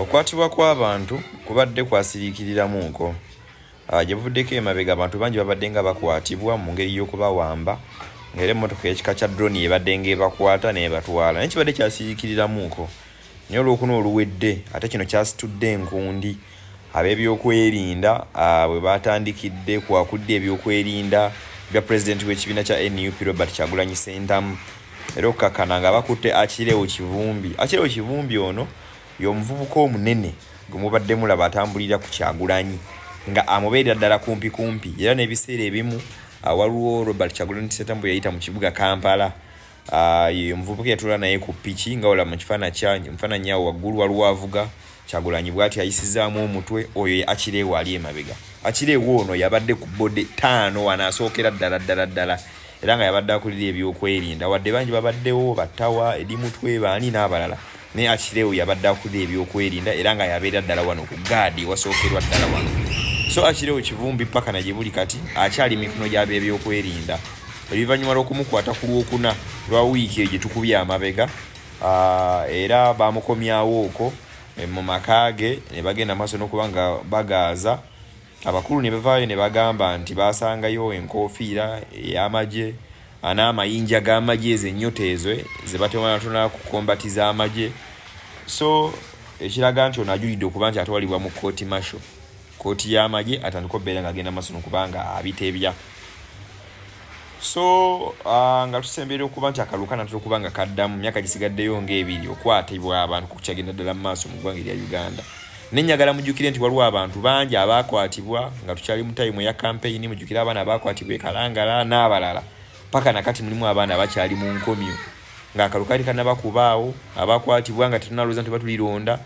Okukwatibwa kw'abantu kubadde kwasiriikiriramuuko. Gye buvuddeko emabega abantu bangi babadde nga bakwatibwa mu ngeri y'okubawamba ng'era emmotoka ey'ekika kya drone y'ebadde ng'ebakwata n'ebatwala naye kibadde kyasiriikiriramuuko naye Olwokuna oluwedde ate kino kyasitudde enkundi ab'ebyokwerinda bwe baatandikidde ku akulira ebyokwerinda bya pulezidenti w'ekibiina kya nup Robert Kyagulanyi Ssentamu era okukakkana nga bakutte Achileo Kivumbi. Achileo Kivumbi ono y'omuvubuka omunene gwe mubadde mulaba atambulira ku Kyagulanyi nga amubeerera ddala kumpi kumpi era n'ebiseera ebimu waliwo Robert Kyagulanyi Ssentamu bwe yayita mu kibuga Kampala ye omuvubuka yatuula naye ku piki nga olaba mu kifaananyi awo waggulu waliwo avuga Kyagulanyi bw'ati ayisizaamu omutwe oyo ye Achilewo ali emabega. Achilewo ono yabadde ku bode ttaano wano asookera ddala ddala ddala era nga yabadde akulira ebyokwerinda wadde bangi babaddewo battawa Eddie Mutwe baani n'abalala naye Achileo yabadde akulira ebyokwerinda era nga yabeera ddala wano ku gaadi ewasookerwa ddala wano. So Achileo Kivumbi paka na gye buli kati akyali mikono gy'ab'ebyokwerinda oluvannyuma lw'okumukwata ku Lwokuna lwa wiiki eyo gye tukubye amabega era bamukomyawo okwo mu maka ge ne bagenda maaso n'okuba nga bagaaza. Abakulu ne bavaayo ne bagamba nti baasangayo enkoofiira ey'amagye n'amayinja g'amagye ezo ennyota ezo ze batonatona ku kombati z'amagye so ekiraga nti ono ajulidde okuba nti atwalibwa mu kkooti martial, kkooti y'amagye atandike okubeera ng'agenda maaso n'okuba nga abitebya. So nga tusemberera okuba nti akalulu kanatera okuba nga kaddamu myaka gisigaddeyo ng'ebiri okwatibwa abantu kukyagenda ddala mu maaso mu ggwanga erya Uganda. Naye njagala mujjukire nti waliwo abantu bangi abaakwatibwa nga tukyali mu tayimu eya kampeyini, mujjukire abaana abaakwatibwa e Kalangala n'abalala paka nakati mulimu abaana abakyali mu nkomyo ng'akalulu kali kannaba kubaawo, abakwatibwa nga tetunalowooza nti oba tulironda.